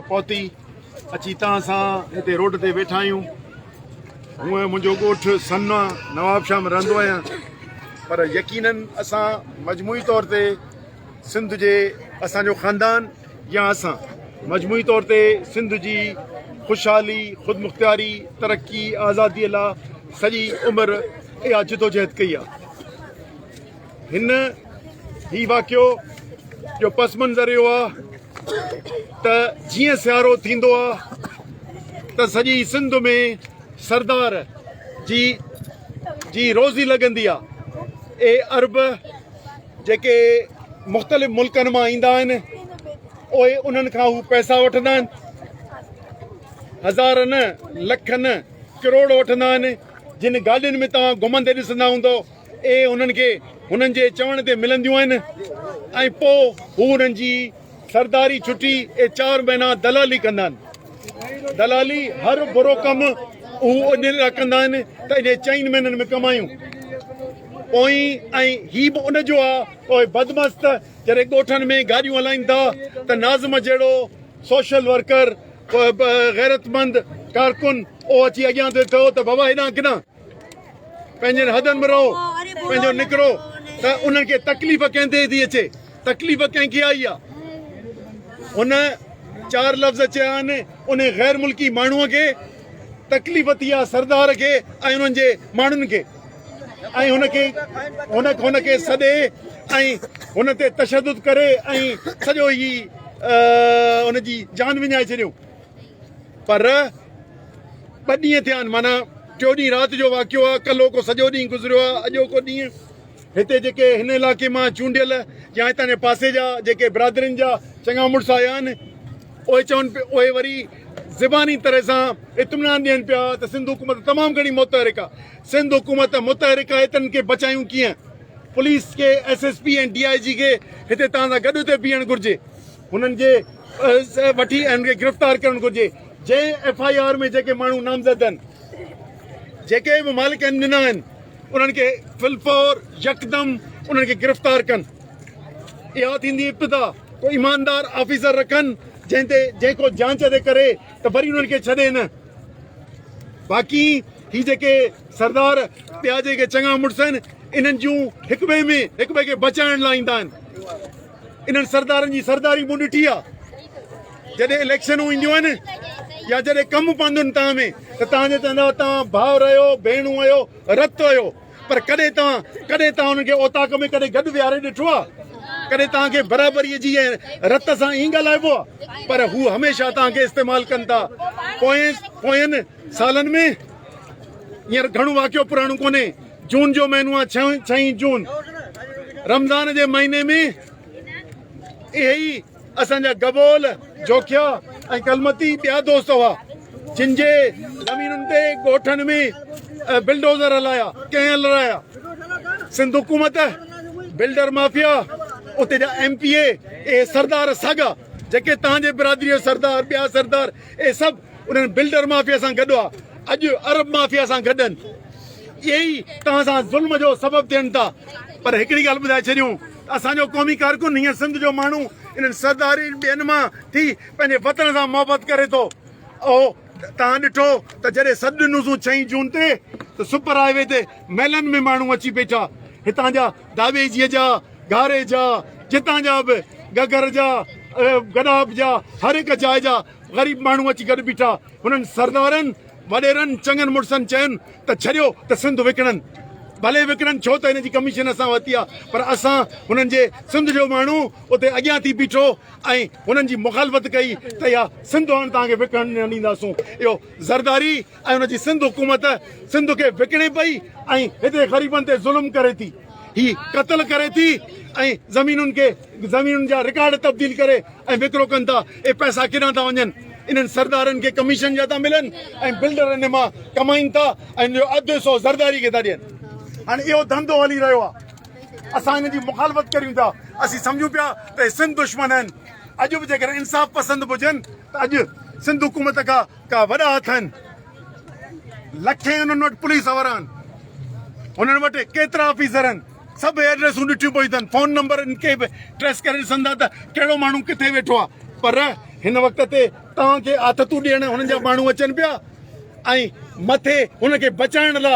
پهتي اچي توهان سان هتي روڊ تي ويٺا آهيون. هونء منهنجو ڳوٺ سن آ، نوابشاهه ۾ رهندو آهيان، پر يقينن اسان مجموعي طور تي سنڌ جي اسان جو خاندان يا اسان مجموعي طور تي سنڌ جي خوشحالي، خودمختياري، ترقي، آزادي لا سڄي عمر اها جدوجهد ڪئي آ. هن هي واقعو جو پس منظر اهو آ ته جيئن سيارو ٿيندو آ ته سڄي سنڌ ۾ سردار جي جي روزي لڳندي آ. اهي عرب جيڪي مختلف ملڪن مان ايندا آهن اهي انهن کان هو پئسا وٺندا آهن، هزار نه لک نه ڪروڙ وٺندا آهن. جن گاڏين ۾ توهان گهمندي ڏسندا هوندؤ اهي هنن کي هنن جي چوڻ تي ملنديون آهن ۽ پوء هو انهن جي سرداري ڇٽي اهي چار مهينا دلالي ڪندا آهن. دلالي هر برو ڪم هو ان لاء ڪندا آهن ته انهي چئن مهينن ۾ ڪمايون. پوئين ۽ هي به ان جو آ ته اهي بدمست جڏهن ڳوٺن ۾ گاڏيون هلائين ٿا ته ناظم جهڙو سوشل ورڪر غيرتمند ڪارڪن اهو اچي اڳيان ٿئي ٿو ته بابا هيڏانهن ڪيڏانهن پنهنجن حدن ۾ رهو پنهنجو نڪرو ته انهن کي تڪليف ڪنهن تي ٿي اچي تڪليف ڪنهن کي آئي آ هن چار لفظ چيا آهن ان غير ملڪي ماڻهوء کي تڪليف ٿي آ سردار کي ۽ انهن جي ماڻهن کي ۽ هن کي هن هن کي سڏي ۽ هن تي تشدد ڪري ۽ سڄو هي ان جي جان وڃائي ڇڏيو پر ٻه ڏينهن ٿيا آهن معنيٰ ٽيو ڏينهن رات جو واقعو آهي ڪلهوڪو سڄو ڏينهن گذريو آهي اڄوڪو ڏينهن هتي جيڪي هن علائقي مان چونڊيل يا هتان جي پاسي جا جيڪي برادرين جا چڱا مڙس آيا آهن اهي چون پيا اهي وري زباني طرح سان اطمينان ڏين پيا ته سنڌ حڪومت تمام گهڻي متحرڪ آهي سنڌ حڪومت متحرڪ آهي تن کي بچايون ڪيئن پوليس کي S S P ۽ D I جي کي هتي توهان سان گڏ هتي بيهڻ گهرجي هنن جي وٺي ۽ هن کي گرفتار ڪرڻ گهرجي جنهن ايف I R ۾ جيڪي ماڻهو نامزد آهن جيڪي به مالڪن ڏنا آهن انهن کي فلفور يڪدم انهن کي گرفتار ڪن اها ٿيندي ابتدا ڪو ايماندار آفيسر رکن جنهن تي جنهن کو جانچ تي ڪري ته وري انهن کي ڇڏي نه باقي هي جيڪي سردار ٻيا جيڪي چڱا مڙس آهن انهن جون هڪ ٻئي ۾ هڪ ٻئي کي بچائڻ لاء ايندا آهن انهن سردارن جي سرداري مون ڏٺي آ جڏهن اليڪشنون اينديون آهن يا جڏهن ڪم پوندو آهن توهان ۾ ته توهان جي چوندا توهان ڀاء رهيو ڀيڻون آهيو رت آهيو پر ڪڏهن توهان ڪڏهن توهان انهن کي اوطاق ۾ ڪڏهن گڏ ويهاري ڏٺو آ ڪڏهن توهان کي برابري جي رت سان ائين ڳالهائبو آ پر هو هميشه توهان کي استعمال ڪن ٿا پوئين پوئين سالن ۾ هينئر گهڻو واقعو پراڻو ڪونهي جون جو مهينو آ ڇهين جون رمضان جي مهيني ۾ اهي ئي اسان جا گبول، جوکيا ۽ ڪلمتي ٻيا دوست هئا جن جي زمينن تي ڳوٺن ۾ بلڊوزر هلايا ڪنهن هلرايا سنڌ حڪومت بلڊر مافيا اتي جا ايم پي اي اهي سردار ساڳا جيڪي تان جي برادري جو سردار ٻيا سردار اهي سڀ انهن بلڊر مافيا سان گڏ هئا اڄ عرب مافيا سان گڏ آهن اهي ئي توهان سان ظلم جو سبب ٿين ٿا پر هڪڙي ڳالهه ٻڌائي ڇڏيون ته اسان جو قومي ڪارڪن هينئر سنڌ جو ماڻهو انهن سرداري ٻين مان ٿي پنهنجي وطن سان محبت ڪري ٿو اهو توهان ڏٺو ته جڏهن سڏ ڏنوسون ڇهين جون تي ته سپر هاء وي تي ميلن ۾ ماڻهو اچي بيٺا هتان جا داويجيء جا گهاري جا جتان جا به گگهر جا گڏاپ جا هر هڪ جاء جا غريب ماڻهو اچي گڏ بيٺا. هنن سردارن، وڏيرن، چڱن مڙسن چين ته ڇڏيو ته سنڌ وڪڻن. ڀلي وڪڻن ڇو ته هن جي ڪميشن اسان ورتي آ پر اسان هنن جي سنڌ جو ماڻهو اتي اڳيان ٿي بيٺو ۽ هنن جي مخالفت ڪئي ته اها سنڌ هاڻ توهان کي وڪڻڻ نه ڏينداسون. اهو زرداري ۽ ان جي سنڌ حڪومت سنڌ کي وڪڻي پئي ۽ هتي غريبن تي ظلم ڪري ٿي. هي قتل ڪري ٿي ۽ زمينن کي زمينن جا رڪارڊ تبديل ڪري ۽ وڪرو ڪن ٿا اهي پئسا ڪيڏانهن ٿا وڃن انهن سردارن کي ڪميشن جا ٿا ملن ۽ بلڊر ان مان ڪمائين ٿا ۽ ان جو اڌ حصو زرداري کي ٿا ڏين هاڻي اهو ڌنڌو هلي رهيو آهي اسان ان جي مخالفت ڪريون ٿا اسين سمجهون پيا ته اهي سنڌ دشمن آهن اڄ به جيڪڏهن انصاف پسند به هجن ته اڄ سنڌ حڪومت کان ڪا وڏا هٿ آهن لکين انهن وٽ پوليس وارا آهن انهن وٽ ڪيترا آفيسر آهن سڀ ايڊريسون ڏٺيون پيون اٿن فون نمبر ان کي به ٽريس ڪري ڏسندا ته ڪهڙو ماڻهو ڪٿي ويٺو آهي پر هن وقت تي توهان کي آٿتون ڏيڻ هنن جا ماڻهو اچن پيا ۽ مٿي هن کي بچائڻ لا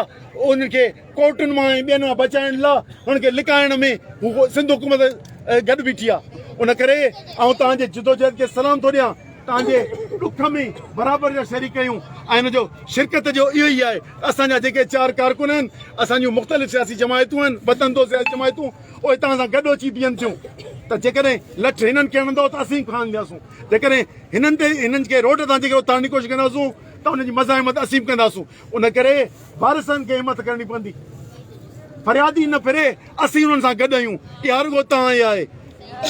انهن کي ڪورٽن مان ۽ ٻين مان بچائڻ لا هن کي لڪائڻ ۾ هو سنڌ حڪومت گڏ بيٺي آ. ان ڪري آئون توهان جي جدوجهد کي سلام ٿو ڏيان. توهان جي ڏک ۾ برابر جا شريڪ آهيون ۽ ان جو شرڪت جو اهو ئي آهي ته اسان جا جيڪي چار ڪارڪن آهن، اسان جون مختلف سياسي جماعتون آهن، وطن دوست سياسي جماعتون، اهي توهان سان گڏ اچي بيهن ٿيون ته جيڪڏهن لٺ هنن کي هڻندو ته اسين به کڻنداسون، جيڪڏهن هنن تي هنن کي روڊ تان جيڪڏهن اٿارڻ جي ڪوشش ڪنداسون ته ان جي مزاحمت اسين به ڪنداسون. ان ڪري وارثن کي همت ڪرڻي پوندي. فريادي نه ڦري، اسين انهن سان گڏ آهيون. اها رڳو توهان ئي آهي.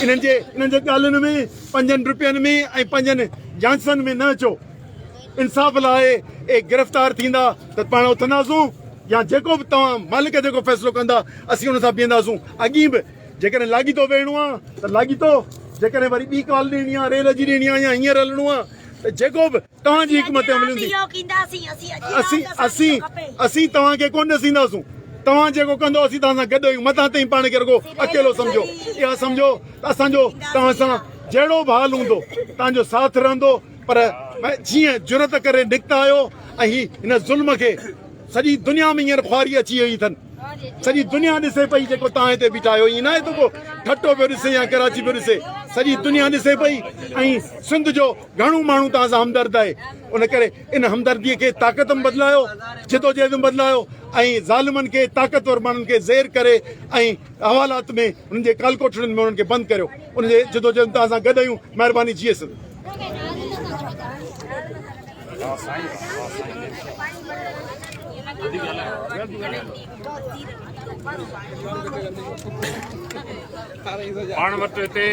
انهن جي انهن جي ڳالهين ۾ پنجن رپين ۾ ۽ پنجن جانسن ۾ نه اچو. انصاف لاء اهي گرفتار ٿيندا ته پاڻ اٿنداسون يا جيڪو به توهان مالڪ جيڪو فيصلو ڪندا اسين ان سان بيهنداسون. اڳي به جيڪڏهن لاڳيتو ويهڻو آ ته لاڳيتو، جيڪڏهن وري ٻي ڪال ڏيڻي آ، ريل جي ڏيڻي آ يا هينئر هلڻو آ ته جيڪو به توهان جي حڪمت عملي هوندي. اسين اسين اسين توهان کي ڪونه ڏسينداسون. توهان جيڪو ڪندو اسين توهان سان گڏ آهيون. متان توهين پاڻ کي رڳو اڪيلو سمجهو. اها سمجهو ته اسان جو توهان سان جهڙو به حال هوندو توهان جو ساٿ رهندو. پر جيئن جرئت ڪري نڪتا آهيو ۽ هي هن ظلم کي سڄي دنيا ۾ هينئر خواري اچي وئي اٿن. سڄي دنيا ڏسي پئي جيڪو توهان هتي بيٺا آهيو. ائين ناهي ته ڪو ٺٽو پيو ڏسي يا ڪراچي پيو ڏسي. سڄي دنيا ڏسي پئي ۽ سنڌ جو گهڻو ماڻهو توهان سان همدرد آهي. ان ڪري ان همدرديء کي طاقت ۾ بدلايو، جدوجهد ۾ بدلايو ۽ ظالمن کي، طاقتور ماڻهن کي زير ڪري ۽ حوالات ۾ انهن جي ڪال ڪوٺڙين ۾ انهن کي بند ڪريو. ان جي جدوجهد ۾ توهان سان گڏ آهيون. مهرباني جيئي سنڌ. پاڻ وٽ هتي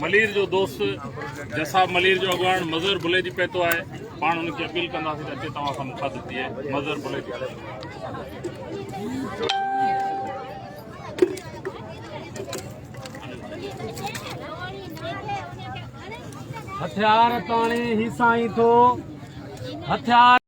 ملير جو دوست جساب ملير جو اڳواڻ مظهر بليجي پهتو آهي پاڻ ان کي اپيل ڪنداسين ته اچي توهان سان مخاطب ٿئي مظهر بليجي. هٿيار تاڻي هي سائين ٿو هٿيار.